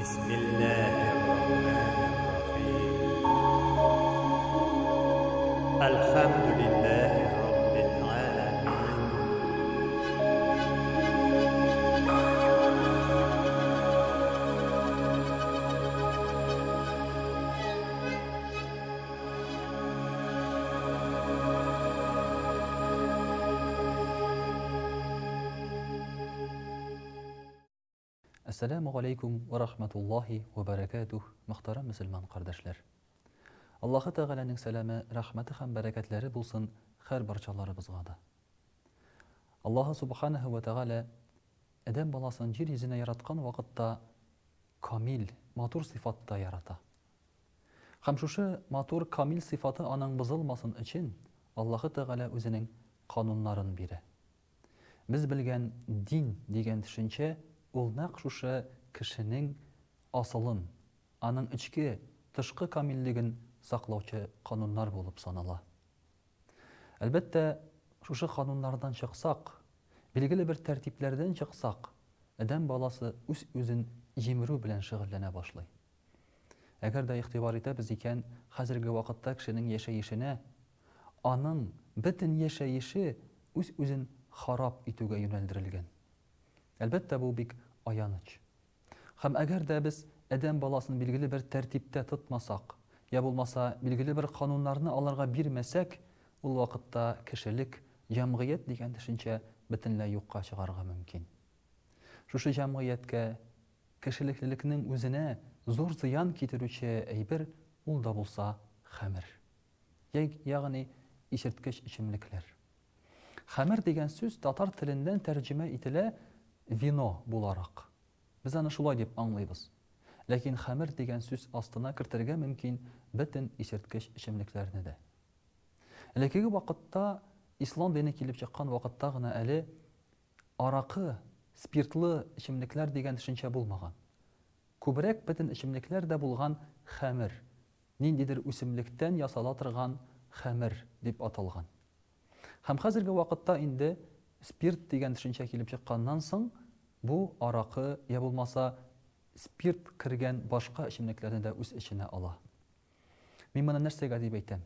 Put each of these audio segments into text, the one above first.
Бисмиллаһир-рахманир-рахим. Әлхәмдүлиллаһи раббил галәмин. Әссәләмү галәйкүм вә рахмәтуллаһи вә бәрәкәтүһ, мөхтәрәм мөселман кардәшләр! Аллаһы Тәгаләнең сәламе, рәхмәте һәм бәрәкәтләре булсын һәр барчаларыбызга да. Аллаһы Субханәһү вә Тәгалә адәм баласын җир йөзенә яраткан вакытта камил, матур сыйфатта ярата. Һәм шушы матур, камил сыйфаты аның бозылмасын өчен Аллаһы Тәгалә үзенең кануннарын бирә. Без белгән дин дигән төшенчә ул нәкъ шушы кешенең асылын, аның эчке, тышкы камиллеген саклаучы кануннар булып санала. Әлбәттә, шушы кануннардан чыксак, билгеле бер тәртипләрдән чыксак, адәм баласы үз-үзен җимерү белән шөгыльләнә башлый. Әгәр дә игътибар итәбез икән, хәзерге вакытта кешенең яшәешенә, аның бөтен яшәеше үз-үзен харап итүгә юнәлдерелгән. Әлбәттә, бу бик аяныч. Һәм әгәр дә без адәм баласын билгеле бер тәртиптә тотмасак, я булмаса билгеле бер кануннарны аларга бирмәсәк, ул вакытта кешелек, җәмгыять дигән төшенчә бөтенләй юкка чыгарга мөмкин. Шушы җәмгыятькә, Кешелеклелекнең үзенә зур зыян китерүче әйбер ул да булса хәмер. Ягъни исерткеч эчемлекләр. Хәмер дигән сүз татар теленнән тәрҗемә ителә вино буларак. Без аны шулай дип аңлыйбыз. Ләкин хәмер дигән сүз астына кертергә мөмкин бөтен исерткеч эчемлекләрне дә. Элеккеге вакытта, ислам дине килеп чыккан вакытта гына әле Аракы, спиртлы эчемлекләр дигән төшенчә булмаган. Күбрәк бөтен эчемлекләр дә булган хәмер, ниндидер үсемлектән ясала торган хәмер дип аталган. Һәм хәзерге вакытта инде спирт дигән төшенчә килеп чыкканнан соң, бу аракы я булмаса спирт кергән башка эчемлекләрне дә үз эченә ала. Мин моны нәрсәгә дип әйтәм?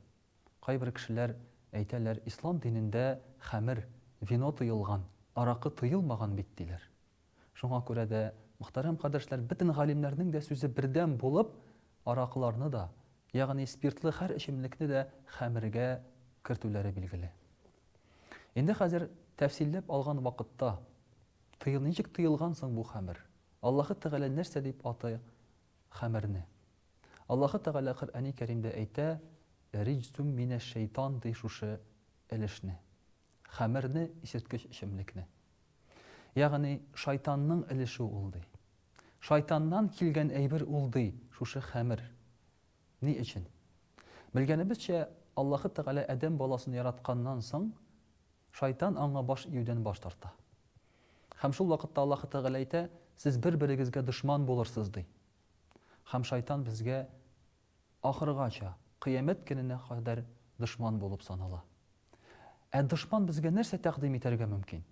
Кайбер кешеләр әйтәләр, ислам динендә хәмер, вино тыелган, аракы тыелмаган бит, диләр. Шуңа күрә дә, мөхтәрәм кардәшләр, бөтен галимнәрнең дә сүзе бердәм булып, аракыларны да, ягъни спиртлы һәр эчемлекне дә хәмергә кертүләре билгеле. Инде хәзер тәфсилләп алган вакытта, тыел, ничек тыелган соң бу хәмер? Аллаһы Тәгалә нәрсә дип атый хәмерне? Аллаһы Тәгалә Коръәни Кәримдә әйтә, Риҗсум минәш-шәйтан ди шушы өлешне. Хәмерне, исерткеч эчемлекне. Ягъни шайтанның өлеше ул ди. Шайтаннан килгән әйбер ул ди, шушы хәмер. Ни өчен? Белгәнебезчә, Аллаһы Тәгалә адәм баласын яратканнан соң, шайтан аңа баш июдән баш тарта. Һәм шул вакытта Аллаһы Тәгалә әйтә, сез бер-берегезгә дошман булырсыз ди. Һәм шайтан безгә ахыргача, кыямәт көненә кадәр дошман булып санала. Ә дошман безгә нәрсә тәкъдим итәргә мөмкин?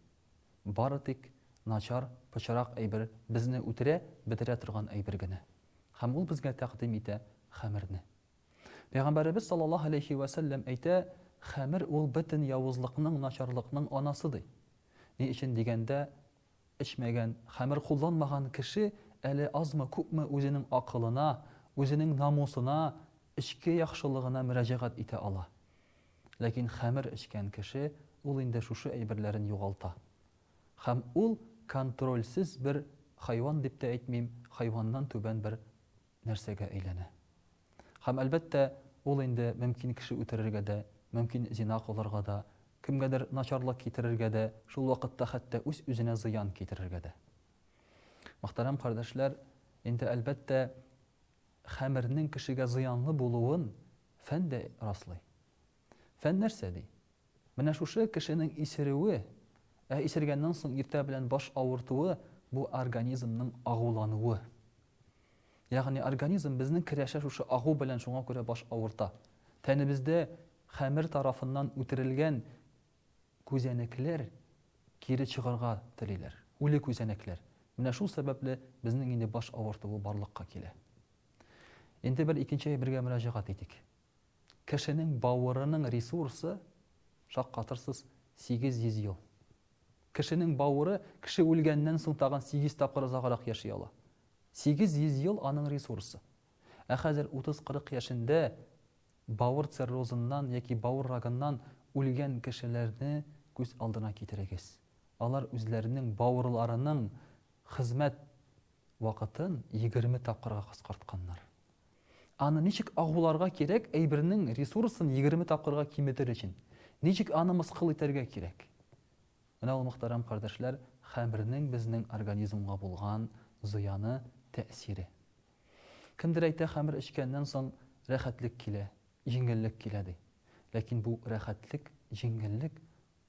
Бары тик начар, пычрак әйбер, безне үтерә, бетерә торган әйбер генә. Һәм ул безгә тәкъдим итә хәмерне. Пәйгамбәребез саллаллаһу алейһи вә сәлләм әйтә, хәмер ул бөтен явызлыкның, начарлыкның анасы, ди. Ни өчен дигәндә, Эчмәгән, хәмер кулланмаган кеше әле азмы-күпме үзенең акылына, үзенең намусына, эчке яхшылыгына мөрәҗәгать итә ала. Ләкин хәмер эчкән кеше ул инде шушы әйберләрен югалта. Һәм ул контрольсез бер хайван дип тә әйтмим, хайваннан түбән бер нәрсәгә әйләнә. Һәм, әлбәттә, ул инде мөмкин кеше үтерергә дә, мөмкин зина кылырга да, кемгәдер начарлык китерергә дә, шул вакытта хәтта үз-үзенә зыян китерергә дә. Мөхтәрәм кардәшләр, инде, әлбәттә, хәмернең кешегә зыянлы булуын фән дә раслый. Фән нәрсә ди? Менә шушы кешенең исерүе, ә исергәннән соң иртә белән баш авыртуы, бу организмның агулануы. Ягъни организм безнең керәшә шушы агу белән, шуңа күрә баш авырта. Тәнебездә хәмер тарафыннан үтерелгән күзәнәкләр кире чыгарга телиләр. Үле күзәнәкләр. Менә шул сәбәпле безнең инде баш авыртуы барлыкка килә. Инде бер икенче әйбергә мөрәҗәгать итик. Кешенең бавырының ресурсы, шаккатырсыз, 800 ел. Кешенең бавыры кеше үлгәннән соң тагын сигез тапкыр озаграк яши ала. 800 ел аның ресурсы. Ә хәзер 30-40 яшендә бавыр циррозыннан яки бавыр рагыннан үлгән кешеләрне күз алдына китерегез. Алар үзләренең бавырларының хезмәт вакытын 20 тапкырга кыскартканнар. Аны ничек агуларга кирәк әйбернең ресурсын 20 тапкырга киметер өчен? Ничек аны мыскыл итәргә кирәк? Менә ул, мөхтәрәм кардәшләр, хәмернең безнең организмга булган зыяны, тәэсире. Кемдер әйтә, хәмер эчкәннән соң рәхәтлек килә, җиңеллек килә, ди. Ләкин бу рәхәтлек, җиңеллек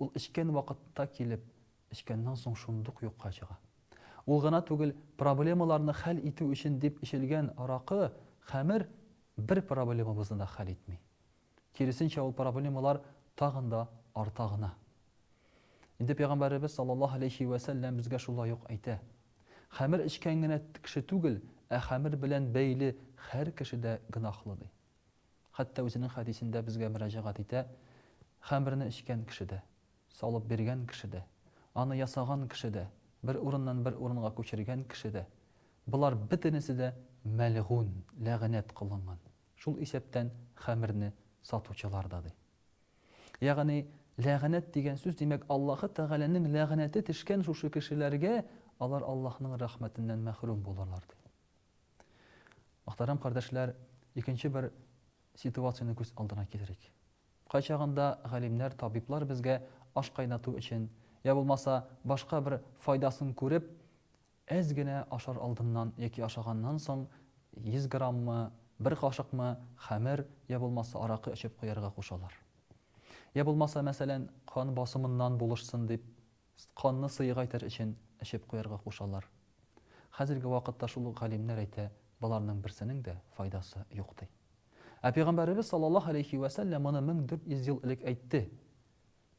ул эчкән вакытта килеп, эчкәннән соң шундук юкка чыга. Ул гына түгел, проблемаларны хәл итү өчен дип эчелгән аракы, хәмер бер проблемабызны да хәл итми. Киресенчә, ул проблемалар тагын да арта гына. Инде Пәйгамбәребез саллаллаһу алейһи вә сәлләм безгә шулай ук әйтә, Хәмер эчкән генә кеше түгел, ә хәмер белән бәйле һәр кеше дә гөнаһлы, ди. Хәтта үзенең хәдисендә безгә мөрәҗәгать итә, Хәмерне эчкән кеше дә, салып биргән кеше дә, аны ясаган кеше дә, бер урыннан бер урынга күчергән кеше дә, болар бөтенесе дә мәлгунь, ләгънәт кылынган, шул исәптән хәмерне сатучылар да, ди. Ягъни, ләгънәт дигән сүз, димәк, Аллаһы Тәгаләнең ләгънәте төшкән шушы кешеләргә, алар Аллаһның рәхмәтеннән мәхрүм булырлар, ди. Мөхтәрәм кардәшләр, икенче бер ситуацияне күз алдына китерик. Кайчагында галимнәр, табиблар безгә аш кайнату өчен, я булмаса башка бер файдасын күреп, әз генә ашар алдыннан яки ашаганнан соң 100 граммы, бер кашыкмы хәмер, я булмаса аракы эчеп куярга кушалар. Я булмаса, мәсәлән, кан басымыннан булышсын дип, канны сыегайтыр өчен эчеп куярга кушалар. Хәзерге вакытта шул ук галимнәр әйтә, боларның берсенең дә файдасы юк, ди. Ә Пәйгамбәребез саллаллаһу алейһи вә сәлләм моны 1400 ел элек әйтте.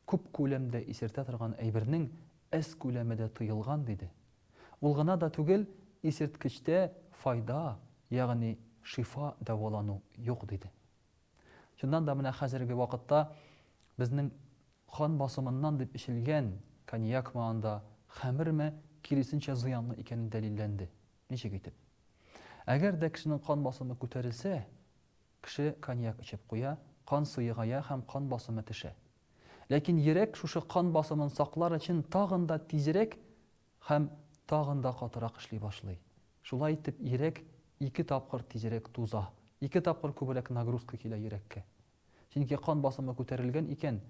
Күп күләмдә исертә торган әйбернең әз күләме дә тыелган, диде. Ул гына да түгел, исерткечтә файда, ягъни шифа, дәвалану юк, диде. Чыннан да менә хәзерге вакытта безнең кан басымыннан дип эчелгән коньякмы анда, хәмерме, киресенчә зыянлы икәне дәлилләнде. Ничек итеп? Әгәр дә кешенең кан басымы күтәрелсә, кеше коньяк эчеп куя, кан сыегая һәм кан басымы төшә. Ләкин йөрәк шушы кан басымын саклар өчен тагын да тизрәк һәм тагын да катырак эшли башлый. Шулай итеп, йөрәк ике тапкыр тизрәк туза, ике тапкыр күбрәк нагрузка килә йөрәккә. Чөнки кан басымы күтәрелгән икән,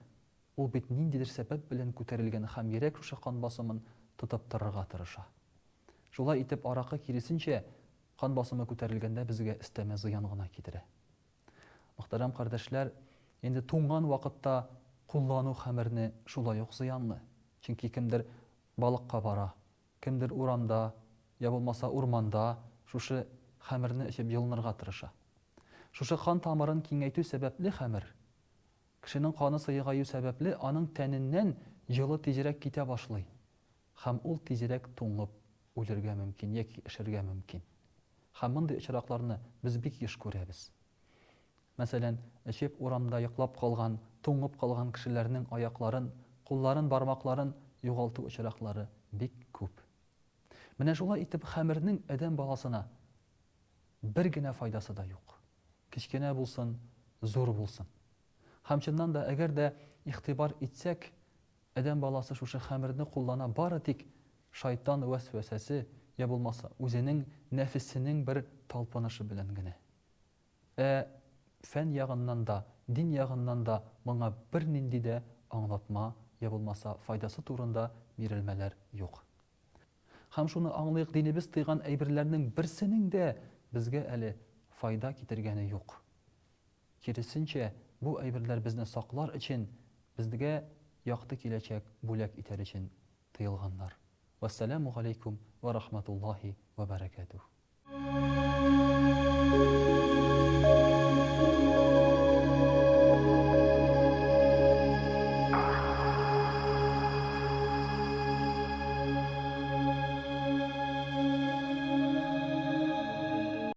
ул бит ниндидер сәбәп белән күтәрелгән һәм йөрәк шушы кан басымын тотып торырга тырыша. Шулай итеп, аракы, киресенчә, кан басымы күтәрелгәндә безгә өстәмә зыян гына китерә. Мөхтәрәм кардәшләр, инде туңган вакытта куллану хәмерне шулай ук зыянлы. Чөнки кемдер балыкка бара, кемдер урамда, я булмаса урманда шушы хәмерне эчеп җылынырга тырыша. Шушы кан тамырын киңәйтү сәбәпле хәмер, кешенең каны сыегаю сәбәпле, аның тәненнән җылы тизрәк китә башлый. Һәм ул тизрәк туңып үлергә мөмкин яки өшергә мөмкин. Һәм мондый очракларны без бик еш күрәбез. Мәсәлән, эчеп урамда йоклап калган, туңып калган кешеләрнең аякларын, кулларын, бармакларын югалту очраклары бик күп. Менә шулай итеп хәмернең адәм баласына бер генә файдасы да юк. Кечкенә булсын, зур булсын. Һәм чыннан да, әгәр дә игътибар итсәк, Адәм баласы шушы хәмерне куллана бары тик шайтан вәсвәсәсе, я булмаса үзенең нәфесенең бер талпынышы белән генә. Ә фән ягыннан да, дин ягыннан да моңа бернинди дә аңлатма, я булмаса файдасы турында бирелмәләр юк. Һәм шуны аңлыйк, динебез тыйган әйберләрнең берсенең дә безгә әле файда китергәне юк. Киресенчә, бу әйберләр безне саклар өчен, безгә якты киләчәк бүләк итәр өчен тыелганнар. Вәссәламү галәйкүм вә рахматуллаһи вә бәрәкәтүһ.